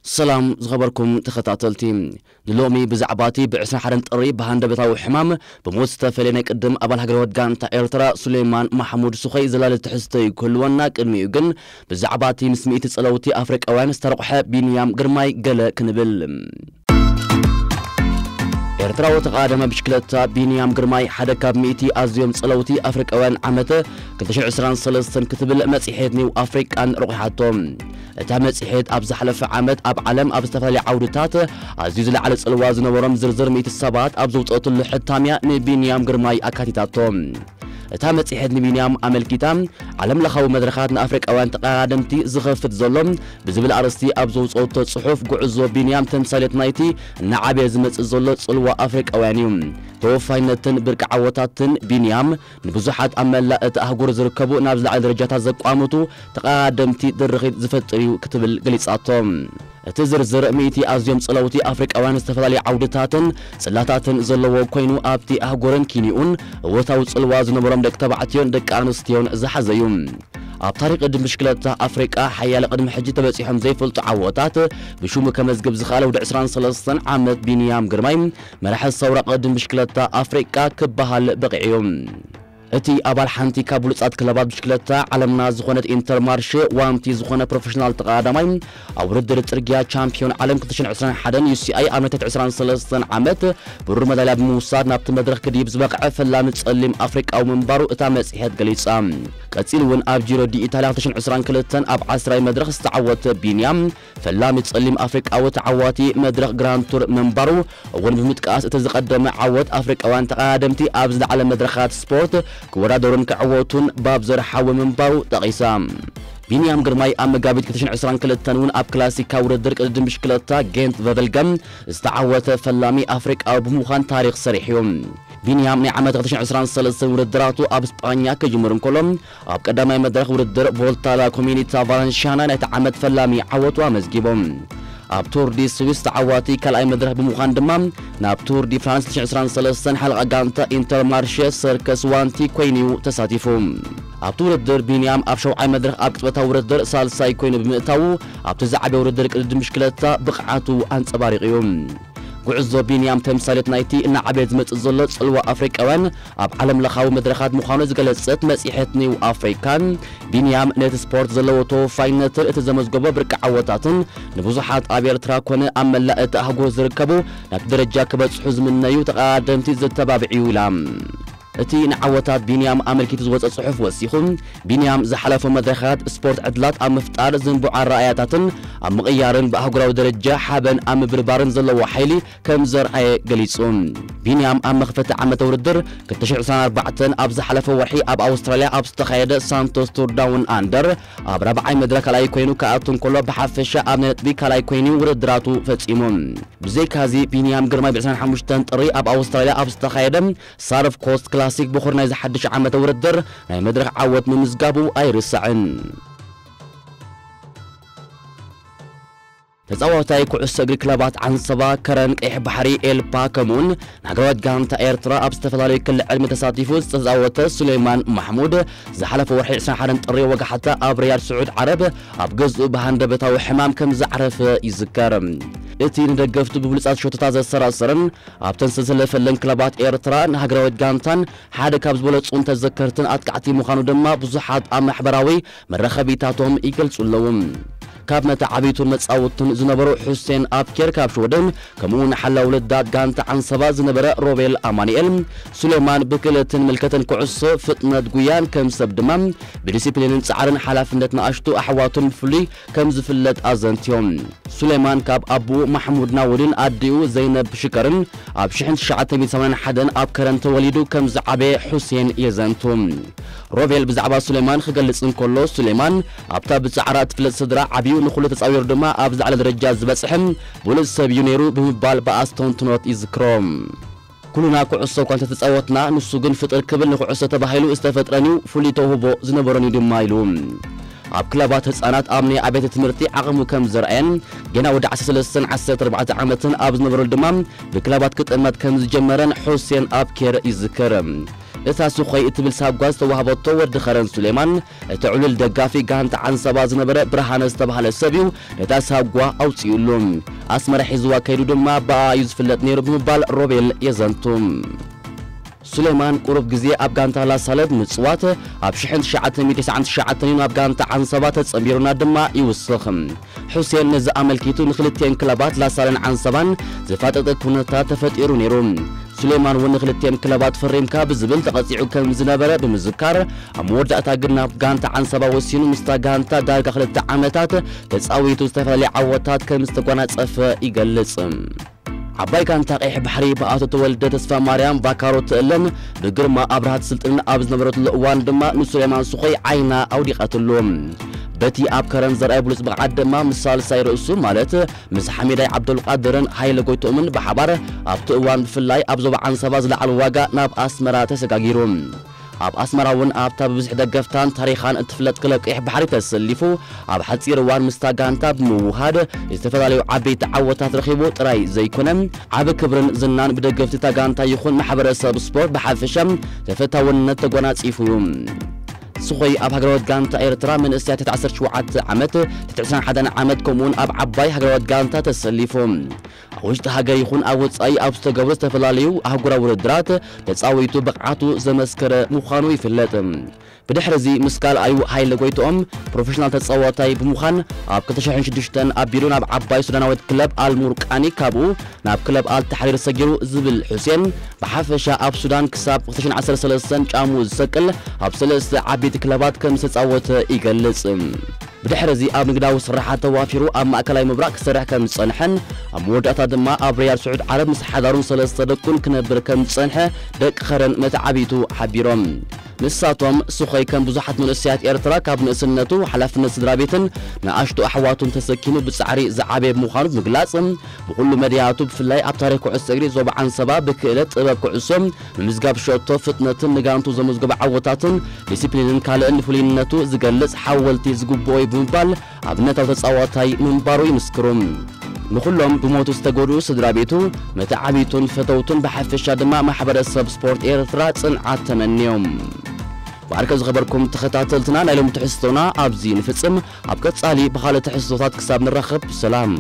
ሰላም ዝኸበርኩም ተኸታተልቲ፣ ንሎሚ ብዛዕባ እቲ ብ ዕስራን ሓደን ጥሪ ብሃንደበታዊ ሕማም ብሞት ዝተፈለየ ናይ ቅድም ኣባል ሃገራዊት ጋንታ ኤርትራ ሱሌማን ማሕሙድ ሱኸይ ዘላሊ ትሕዝቶ እዩ ክህልወና። ቅድሚኡ ግን ብዛዕባ እቲ ምስ ሚእቲ ጸለውቲ ኣፍሪቃውያን ዝተረቑሐ ቢንያም ግርማይ ገለ ክንብል። ኤርትራዊ ተቓዳዳማይ ብሽክለታ ቢንያም ግርማይ ሓደ ካብ ሚእቲ ኣዝዮም ጸለውቲ ኣፍሪቃውያን ዓመት ክልተ ሽሕን ዕስራን ሰለስተን ክትብል መጽሔት ኒው ኣፍሪቃን ረቑሓቶ። እታ መጽሔት ኣብ ዝሓለፈ ዓመት ኣብ ዓለም ኣብ ዝተፈላለዩ ዓውድታት ኣዝዩ ዝለዓለ ጽልዋ ዝነበሮም ዝርዝር ሚእቲ ሰባት ኣብ ዘውጸእትሉ ሕታምያ ንቢንያም ግርማይ ኣካቲታቶ። እታ መጽሔት ንቢንያም ኣመልኪታ፣ ዓለም ለኻዊ መድረኻት ንኣፍሪቃውያን ተቐዳደምቲ ዝኸፍት ዘሎ ብዝብል ኣርእስቲ ኣብ ዘውጸእቶ ጽሑፍ፣ ጉዕዞ ቢንያም ተምሳሌት ናይቲ እናዓበየ ዝመጽእ ዘሎ ጽልዋ ኣፍሪቃውያን እዩ። ተወፋይነትን ብርቂ ዓወታትን ቢንያም ንብዙሓት ኣብ መላእ እቲ ኣህጉር ዝርከቡ ናብ ዝለዓለ ደረጃታት ዘቋምቱ ተቐዳደምቲ ድርኺት ዝፈጥር እዩ ክትብል ገሊጻቶ። እቲ ዝርዝር ሚእቲ ኣዝዮም ጸለውቲ ኣፍሪቃውያን ዝተፈላለዩ ዓውድታትን ጽላታትን ዘለዎ ኮይኑ፣ ኣብቲ ኣህጉርን ኪንኡን እወታዊ ጽልዋ ዝነበሮም ደቂ ተባዕትዮን ደቂ ኣንስትዮን ዝሓዘ እዩ። ኣብ ታሪኽ ቅድም ብሽክለታ ኣፍሪቃ ሓያለ ቅድሚ ሕጂ ተበጺሖም ዘይፈልጡ ዓወታት ብሽሙ ከመዝግብ ዝኽኣለ ወዲ ዕስራን ሰለስተን ዓመት ቢንያም ግርማይ፣ መራሒ ሰውራ ቅድም ብሽክለታ ኣፍሪቃ ክበሃል በቒዑ እዩ። እቲ ኣባል ሓንቲ ካብ ብሉጻት ክለባት ብሽክለታ ዓለምና ዝኾነት ኢንተርማርሽ ዋንቲ ዝኾነ ፕሮፌሽናል ተቐዳዳማይ፣ ኣብ ውድድር ጽርግያ ቻምፒዮን ዓለም ክልተ ሽሕን ዕስራን ሓደን ዩ ሲ ኣይ ኣብ ናይ ትሕቲ ዕስራን ሰለስተን ዓመት ብሩር መዳልያ ብምውሳድ ናብቲ መድረኽ ክድይብ ዝበቕዐ ፈላሚ ጸሊም ኣፍሪቃዊ ምንባሩ እታ መጽሔት ገሊጻ። ቀጺሉ እውን ኣብ ጂሮ ዲ ኢታልያ ክልተ ሽሕን ዕስራን ክልተን ኣብ ዓስራይ መድረኽ ዝተዓወተ ቢንያም፣ ፈላሚ ጸሊም ኣፍሪቃዊ ተዓዋቲ መድረኽ ግራንድ ቱር ምንባሩ እውን ብምጥቃስ፣ እቲ ዝቐደመ ዓወት ኣፍሪቃውያን ተቐዳደምቲ ኣብ ዝለዓለ መድረኻት ስፖርት ክወዳደሩን ክዕወቱን ባብ ዘርሓወ ምንባሩ ጠቒሳ። ቢንያም ግርማይ ኣብ መጋቢት ክልተ ሽሕን ዕስራን ክልተን እውን ኣብ ክላሲካዊ ውድድር ቅድድም ብሽክለታ ጌንት ቨቨልገም ዝተዓወተ ፈላሚ ኣፍሪቃዊ ብምዃን ታሪኽ ሰሪሑ እዩ። ቢንያም ናይ ዓመት ክልተ ሽሕን ዕስራን ሰለስተን ውድድራቱ ኣብ ስጳኛ ክጅምር እንከሎ፣ ኣብ ቀዳማይ መድረኽ ውድድር ቮልታ ላ ኮሚኒታ ቫለንሽያና ናይቲ ዓመት ፈላሚ ዓወቱ ኣመዝጊቡ። ኣብ ቱር ዲ ስዊስ ተዓዋቲ ካልኣይ መድረኽ ብምዃን ድማ ናብ ቱር ዲ ፍራንስ ክልተ ሽሕን ዕስራን ሰለስተን ሓለቓ ጋንታ ኢንተርማርሼ ሰርከስ ዋንቲ ኮይኑ'ዩ ተሳቲፉ። ኣብቲ ውድድር ቢንያም ኣብ ሸውዓይ መድረኽ ኣብ ቅጽበታዊ ውድድር ሳልሳይ ኮይኑ ብምእታዉ፣ ኣብቲ ዝዓበየ ውድድር ቅድድም ብሽክለታ ብቕዓቱ ኣንጸባሪቑ'ዩ። ጉዕዞ ቢንያም ተምሳሌት ናይቲ እናዓበየ ዝመጽእ ዘሎ ጽልዋ ኣፍሪቃውያን ኣብ ዓለም ለኻዊ መድረኻት ምዃኑ ዝገለጸት መጽሔት ኒው ኣፍሪካን፣ ቢንያም ነቲ ስፖርት ዘለዎ ተወፋይነትን እቲ ዘመዝገቦ ብርቂ ዓወታትን ንብዙሓት ኣብ ኤርትራ ኮነ ኣብ መላእ እቲ ኣህጉር ዝርከቡ ናብቲ ደረጃ ክበጽሑ ዝምነዩ ተቐዳደምቲ ዘተባብዕ እዩ ኢላ። እቲ ንዓወታት ቢንያም ኣመልኪቱ ዝወጸ ጽሑፍ ወሲኹ፣ ቢንያም ዝሓለፎ መድረኻት ስፖርት ዕድላት ኣብ ምፍጣር ዝንቡዕ ኣረኣእያታትን ኣብ ምቕያርን ብኣህጉራዊ ደረጃ ሓበን ኣብ ምብርባርን ዘለዎ ሓይሊ ከም ዘርኣየ ገሊጹ። ቢንያም ኣብ መኽፈቲ ዓመተ ውድድር ክልተ ሽሕን ዕስራን ኣርባዕተን ኣብ ዝሓለፈ ወርሒ ኣብ ኣውስትራልያ ኣብ ዝተኻየደ ሳንቶስ ቱር ዳውን ኣንደር ኣብ ራብዓይ መድረኽ ካልኣይ ኮይኑ ክኣቱ እንከሎ፣ ብሓፈሻ ኣብ ናይ ነጥቢ ካልኣይ ኮይኑ ውድድራቱ ፈጺሙ። ብዘይካዚ ቢንያም ግርማይ ብ ዕስራን ሓሙሽተን ጥሪ ኣብ ኣውስትራልያ ኣብ ዝተኻየደ ሳርፍ ኮስት ክላሲክ ብኹር ናይዚ ሓድሽ ዓመተ ውድድር ናይ መድረኽ ዓወት ምምዝጋቡ ኣይርሳዕን። ተጻዋታይ ኩዕሶ እግሪ ክለባት ዓንሰባ፣ ከረን፣ ቀይሕ ባሕሪ፣ ኤልፓ ከምኡውን ንሃገራዊት ጋንታ ኤርትራ ኣብ ዝተፈላለዩ ክሊ ዕድመ ተሳቲፉ ዝተጻወተ ሱሌማን ማሕሙድ፣ ዝሓለፈ ወርሒ ዕስራን ሓደን ጥሪ ወጋሕታ ኣብ ሪያድ ስዑድ ዓረብ ኣብ ገዝኡ ብሃንደበታዊ ሕማም ከም ዘዕረፈ ይዝከር። እቲ ንደገፍቱ ብብሉጻት ሸቶታት ዘሰራሰረን ኣብተን ዝተሰለፈለን ክለባት ኤርትራ ንሃገራዊት ጋንታን ሓደ ካብ ዝበለጹን ተዘከርትን ኣጥቃዕቲ ምዃኑ ድማ ብዙሓት ኣብ ማሕበራዊ መራኸቢታቶም ይገልጹ ኣለዉ። ካብ መተዓብይቱን መጻወቱን ዝነበሩ ሑሴን ኣብኬር ካብ ሽወደን፣ ከምኡውን ሓላው ልዳት ጋንታ ዓንሰባ ዝነበረ ሮቤል ኣማኑኤል፣ ሱሌማን ብክእለትን ምልከትን ኩዕሶ፣ ፍጥነት ጉያን ከም ሰብ ድማ ብዲሲፕሊንን ጻዕርን ሓላፍነት ንኣሽቱ ኣሕዋቱን ብፍሉይ ከም ዝፍለጥ ኣዘንትዮም። ሱሌማን ካብ ኣቦኡ ማሕሙድ ናውድን ኣዲኡ ዘይነብ ሽከርን ኣብ ሽሕን ትሽዓተ ሚእትን ሰማንያን ሓደን ኣብ ከረን ተወሊዱ ከም ዝዓበየ ሑሴን የዘንቱ። ሮቤል ብዛዕባ ሱሌማን ክገልጽ እንከሎ፣ ሱሌማን ኣብታ ብጻዕራ እትፍለጥ ስድራ ዓብዩ፣ ንኹሉ ተጻዊሩ ድማ ኣብ ዝለዓለ ደረጃ ዝበጽሐ ብሉጽ ሰብ እዩ ነይሩ ብምባል ብኣስተንትኖት ይዝክሮ። ኩሉና ኩዕሶ እኳ እንተተጻወትና፣ ንሱ ግን ፍጥር ክብል ንኩዕሶ ተባሂሉ ዝተፈጥረን እዩ፣ ፍሉይ ተውህቦ ዝነበሮን እዩ ድማ ኢሉ። ኣብ ክለባት ህጻናት ኣብ ናይ ኣብያተ ትምህርቲ ዓቕሙ ከም ዘርኣየን፣ ገና ወዲ ዓሰርተ ሰለስተን ዓሰርተ ኣርባዕተን ዓመትን ኣብ ዝነበረሉ ድማ ብክለባት ክጥመት ከም ዝጀመረን ሑሴን ኣብኬር ይዝክር። እታ ሱኾይ እትብል ሳጓ ዝተዋህበቶ ወዲ ኸረን ሱሌማን፣ እቲ ዕሉል ደጋፊ ጋንታ ዓንሰባ ዝነበረ ብርሃነ ዝተባህለ ሰብ እዩ ነታ ሳጓ ኣውጺኡሉ። ኣስመራ ሒዝዋ ከይዱ ድማ ብኣ እዩ ዝፍለጥ ነይሩ ብምባል ሮቤል የዘንቱ። ሱሌማን ቁሩብ ግዜ ኣብ ጋንታ ላሳለ ብምጽዋት ኣብ ሽሕን ትሽዓተ ሚእትን ተስዓን ትሽዓተን እዩ ናብ ጋንታ ዓንሰባ ተጸንቢሩና ድማ ይውስኽ። ሑሴን ነዚ ኣመልኪቱ ንክልቲኤን ክለባት ላሳለን ዓንሰባን ዘፋጠጠ ኩነታት ተፈጢሩ ነይሩ። ሱሌማን እውን ንክልቲኤን ክለባት ፈሪምካ ብዝብል ተቐጺዑ ከም ዝነበረ ብምዝካር፣ ኣብ መወዳእታ ግን ናብ ጋንታ ዓንሰባ ወሲኑ ምስታ ጋንታ ዳርጋ ክልተ ዓመታት ተጻዊቱ ዝተፈላለየ ዓወታት ከም ዝተጓናጸፈ ይገልጽ። ዓባይ ጋንታ ቀይሕ ባሕሪ ብኣቶ ተወልደ ተስፋ ማርያም ቫካሮ ትእለን ብግርማ ኣብርሃ ትስልጥንን ኣብ ዝነበረትሉ እዋን ድማ ንሱሌማን ሱኾይ ዓይና ኣውዲቐትሉ። በቲ ኣብ ከረን ዘርኣይ ብሉጽ ብቕዓት ድማ ምስ ሳልሳይ ርእሱ ማለት ምስ ሓሚዳይ ዓብደልቃድርን ሃይለ ጎይቶምን ብሓባር ኣብቲ እዋን ብፍላይ ኣብ ዞባ ዓንሰባ ዝለዓለ ዋጋ ናብ ኣስመራ ተሰጋጊሩ። ኣብ ኣስመራ እውን ኣብታ ብብዝሒ ደገፍታን ታሪኻን እትፍለጥ ክለብ ቀይሕ ባሕሪ ተሰሊፉ ኣብ ሓጺር እዋን ምስታ ጋንታ ብምውሃድ ዝተፈላለዩ ዓበይቲ ዓወታት ረኺቡ ጥራይ ዘይኮነ ዓቢ ክብርን ዝናን ብደገፍቲ እታ ጋንታ ይኹን ማሕበረሰብ ስፖርት ብሓፈሻ ተፈታውነት ተጎናጺፉ እዩ። ስኾይ ኣብ ሃገራዊት ጋንታ ኤርትራ መንእሰያት ትሕቲ ዓሰርተ ሸውዓተ ዓመት፣ ትሕቲ ዕስራን ሓደን ዓመት ከምኡውን ኣብ ዓባይ ሃገራዊት ጋንታ ተሰሊፉ ኣብ ውሽጢ ሃገር ይኹን ኣብ ወጻኢ ኣብ ዝተገብሩ ዝተፈላለዩ ኣህጉራዊ ውድድራት ተጻዊቱ ብቕዓቱ ዘመስከረ ምዃኑ ይፍለጥ። ብድሕሪ እዚ ምስ ካልኣዩ ሃይለ ጎይትኦም ፕሮፌሽናል ተጻዋታይ ብምዃን ኣብ ክልተ ሽሕን ሽዱሽተን ኣቢሉ ናብ ዓባይ ሱዳናዊት ክለብ ኣልሙርቃኒ ካብኡ ናብ ክለብ ኣልታሕሪር ሰጊሩ ዝብል ሑሴን ብሓፈሻ ኣብ ሱዳን ክሳብ ክልተ ሽሕን ዓሰርተ ሰለስተን ጫሙ ዝሰቅል ኣብ ሰለስተ ዓበይቲ ክለባት ከም ዝተጻወተ ይገልጽ። ብድሕሪ እዚ ኣብ ንግዳዊ ስራሓት ተዋፊሩ ኣብ ማእከላይ ምብራቕ ክሰርሕ ከም ዝጸንሐን ኣብ መወዳእታ ድማ ኣብ ሪያድ ስዑድ ዓረብ ምስ ሓዳሩን ሰለስተ ደቁን ክነብር ከም ዝጸንሐ ደቂ ኸረን መተዓቢቱ ሓቢሮም። ንሳቶም ስኾይ ከም ብዙሓት መንእሰያት ኤርትራ ካብ ንእስነቱ ሓላፍነት ስድራ ቤትን ንኣሽቱ ኣሕዋቱን ተሰኪሙ ብጻዕሪ ዝዓበየ ብምዃኑ ብምግላጽ ብኹሉ መድያቱ ብፍላይ ኣብ ታሪኽ ኩዕሶ እግሪ ዞባ ዓንሰባ ብክእለት ጥበብ ኩዕሶ ምምዝጋብ ሸቶ ፍጥነትን ንጋንቱ ዘመዝገበ ዓወታትን ዲሲፕሊንን ካልእን ንፍሉይነቱ ዝገልጽ ሓወልቲ ዝግብኦ እዩ ብምባል ኣብነታዊ ተጻዋታይ ምንባሩ ይምስክሩ። ንኹሎም ብሞቱ ዝተጎድኡ ስድራ ቤቱ፣ መተዓቢቱን ፈተውቱን ብሓፈሻ ድማ ማሕበረሰብ ስፖርት ኤርትራ ጽንዓት ተመንዮም። ብዓርከ ዝኸበርኩም ተኸታተልትና ናይ ሎም ትሕዝቶና ኣብዚ ንፍጽም። ኣብ ቀጻሊ ብኻልእ ትሕዝቶታት ክሳብ ንራኸብ ሰላም።